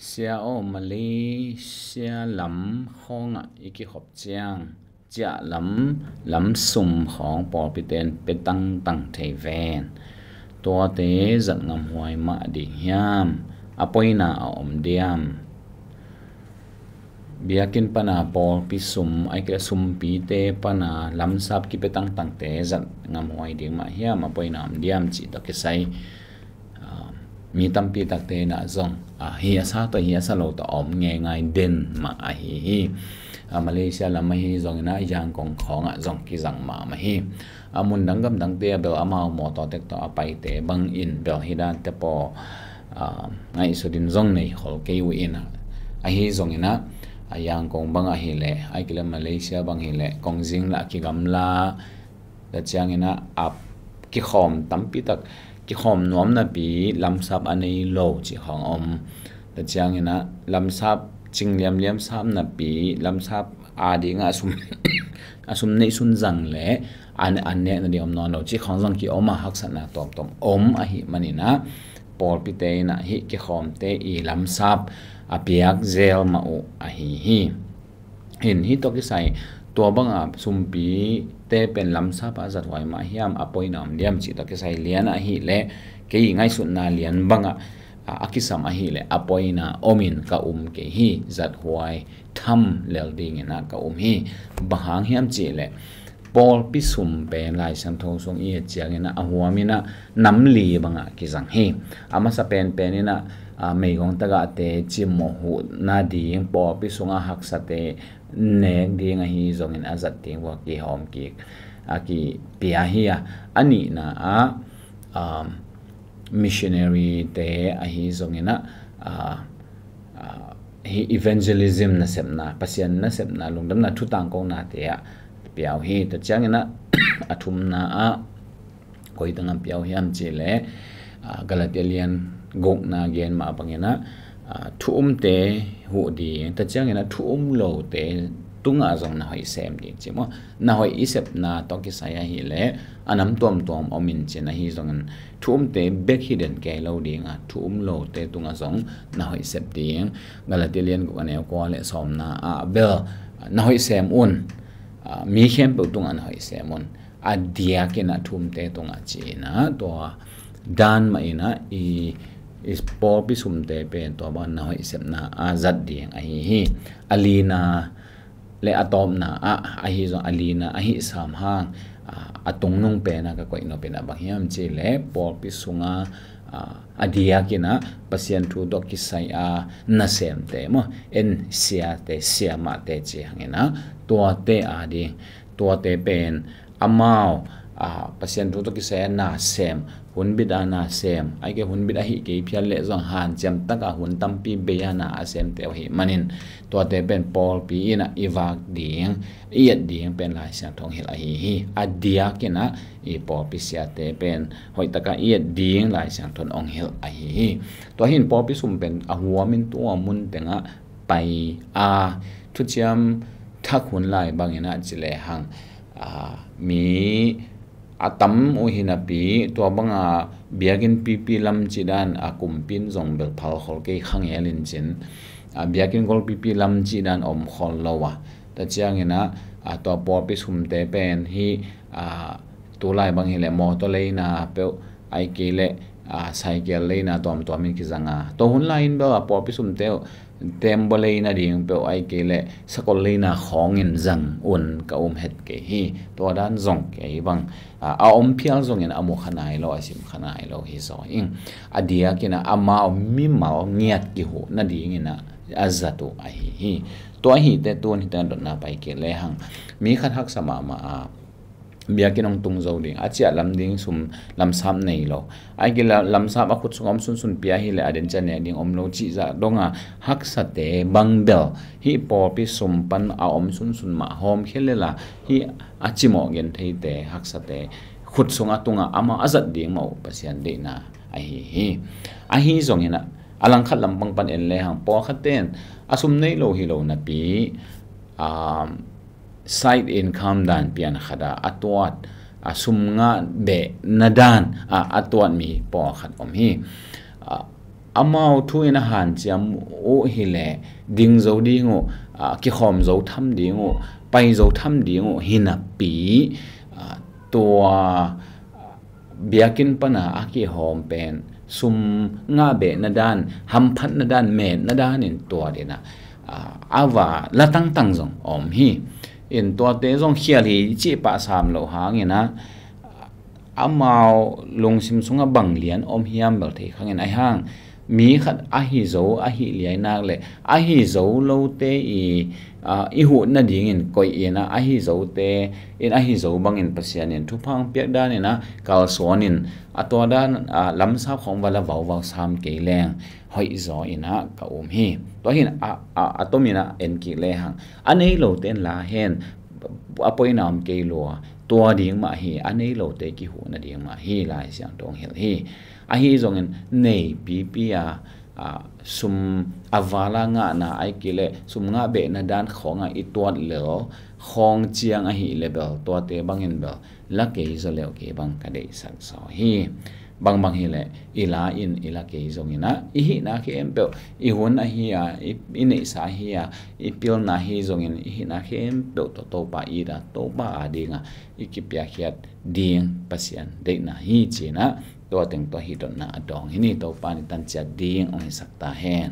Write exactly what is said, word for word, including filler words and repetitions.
Sia aw, Malaysia lam khawngah i kikhop ciang ciah lam, lam sum khawng pawlpite in pia tangtang thei ven. Tuate zat ngamhuai mah ding hiam? A poina a om diam? Biakinn pana pawlpi sum, ai kei le sumpite pana lamsap kipia tangtangte zat ngamhuai ding mah hiam? A poina om diam cih tawh kisai, ah, mi tampi takte inah zong, ah, hi a sa tawh hi a sa lo tawh a om ngeingai den mah ahi hi. Ah, Malaysia lam ahi zongin ah Yangon khawngah zong kizang mahmah hi. A mun dang gam dangte ah bel amau mawtaw tek tawh a paite bangin bel hi dante paw, ah, ngaihsut in zong nei khol kei uh inah, ahi zongin ah, a Yangon bang ahih leh, ai kei le Malaysia bang hi leh kongzing lah a kigamla, tua ciangin ah a kikhawm tampi tak, kikhawm nuam napi lamsap a nei lo cih khawng om. Tua ciangin ah lamsap cing liamliam sap napi lamsap a dingah a sum, a sum neih sun zang leh an, an nek nading om nawn lo cih khawng zong ki-om a, haksatna tuamtuam om ahih manin ah pawlpite inah hih kikhawmte i lamsap a piak zel mah uh ahi hi. Hin hih tawh kisai, tua banga sumpite pen lamsap a zathuai mah hiam, a poina om diam cih tawh kisai lian ahih leh, kei ngaihsutna lian bangah, a, a kisam ahih leh a poina omin ka um kei hi. Zathuai tham lel dingin ah ka um hi. Bang hang hiam cih leh, pawlpi sum pen Lai Siangtho sung i et ciangin ah a huamin ah nam li bangah kizang hi. A masa penpen inah, a, meigong tagahte cimawh huh nading, pawlpi sungah haksate nek ding ahi zongin a zat ding uh a kihawm kik, a kipia hi a, a nihna ah, um, missionary te ahi zongin ah, ah, ah, hi evangelism nasepna, Pasian nasepna, lungdamna thu tangkonate ah pia uh hi. Tua ciangin ah a thumna ah koi tangah pia uh hiam cih leh, ah, Galatia lian gukna gen mah bangin ah, ah, thu umte huh ding, tua ciangin ah thu um lote tungah zong na hoih sem ding ci maw. Na hoih i sepna tawh kisai ahih leh a nam tuamtuam om in cin, ahi zongin thu umte bek hi den kei lo ding a, thu um lote tungah zong na hoih sep ding. Galatia lian guk a neu kua le sawmna ah bel na hoih sem un, ah, mi khempeuh tungah na hoih sem un, a diakin ah thu umte tungah ci-in ah, tua dan mah in ah i, i pawlpi sumte pen tua bang na hoih sepna a zat ding ahi hi. A lina le a tawpna ah, ahi zong a lina ahi sam hang, a, a tungnung pen ah ka koih nop in ah bang hiam cih leh pawlpi sungah, a, a diakin ah Pasian thu tawh kisai a nasemte maw, en siate, siamahte ci hangin ah, tuate a ding, tuate pen amau, a, Pasian thu tawh kisai a nasem, hun bit a nasem, ai kei hun bit ahi kei phial leh zong hanciam taka hun tampi bei a na a semte uh ahih manin, tuate pen pawlpi in ah i vak ding, i et ding pen Lai Siangtho hong hilh ahi hi. A diakin ah i pawlpi siate pen hoih taka i et ding Lai Siangtho hong hilh ahi hi. Tua hin pawlpi sum pen a huamin tua mun tengah pai a, thuciam thak hun lai bangin ah ci lehang, a, mi a tam uh hi napi, tua banga biakinn pipi lam cih dan a kumpi in zong bel phal khol kei kha ngel in cin, a, biakinn golpipi lam cih dan om khol lo a. Tua ciangin ah, a, tua pawlpi sumte pen hi, a, tulai bang hi leh mawtaw leina peuh, ai kei leh, a, cycle leina tuamtuam in kizang a. Tua hun lai in bel a pawlpi sumte uh tembaw leina ding peuh, ai kei leh sakol leina khawngin zang un ka um het kei hi. Tua dan zong kei bang, a, a om phial zongin a mu kha nai lo, a sim kha nai lo hi zaw ing. A diakin ah amau mimal ngiat kihuh nadingin ah a zat uh ahi hi. Tua ahih teh tun hi teng dotna pai kik lehang, mi khat haksa mahmah a, biakinn hong tung zo ding, a ciah lam ding sum lamsap nei lo, ai kei leh lamsap a khut sung om sunsun pia hi leh a den ciah nek ding om lo cih zah donga haksate bang bel hih pawlpi sum pan a om sunsun mah hawmkhia lel a, hih a cimawh gentheite haksate khut sungah tungah amau a zat ding mah uh Pasian deihna ahi hi. Ahi zongin ah, a langkhat lampang pan en lehang pawlkhatte in a sum nei lo hi lo napi, um, side income dan pian khat ah a tuat, a sum ngah behna dan ah a tuat mi pawlkhat om hi. Ah, amau thu in a hanciam uh hileh ding zo ding uh, a, kikhawm zo tham ding uh, pai zo tham ding uh hinapi, a, tua biakinn pana a kihawm pen sum ngah behna dan, hamphatna dan, metna dan in tuat in a, a, a va la tangtang zong om hi. In tuate zong khial hi cih pah sam loh hangin a, amau lungsim sungah bang lian om hiam bel thei khangin ahi hang, mi khat ahi zo ahi liai nak le ahi zo lote i, a, i huh nadingin koih in a, ahi zote in ahi zo bangin Pasian in thupha piak dan in a kalsuan in a, tua dan a lamsap khong va la vauvau sam kei leng hoih zaw in a ka um hi. Tua hin a, a, a tom in a en kik le hang, a nei lote in la hen, a poina om kei lua, tua ding mah hi, a nei lote kihuh nading mah hi, Lai Siangtho hong hilh hi. Ahi zongin neipipi a, a, sum a vala ngahna ahih kei leh sum ngah behna dan khawngah i tuat lel khawng ciang ahih leh bel tuate bangin bel la kei zaw leuh kei bang ka deihsak zaw hi. Bangbang hileh i la in i la kei zongin a, i hihna khempeuh, i hun ahi a, i, i neihsa ahi a, i pilna ahi zongin i hihna khempeuh tawh Topa it a, Topa adingah i kipiakkhiat ding Pasian deihna hi ci in a, tua teng tawh hi dotna a dawng hi ni. Topa in i tanciat ding hong hisak ta hen.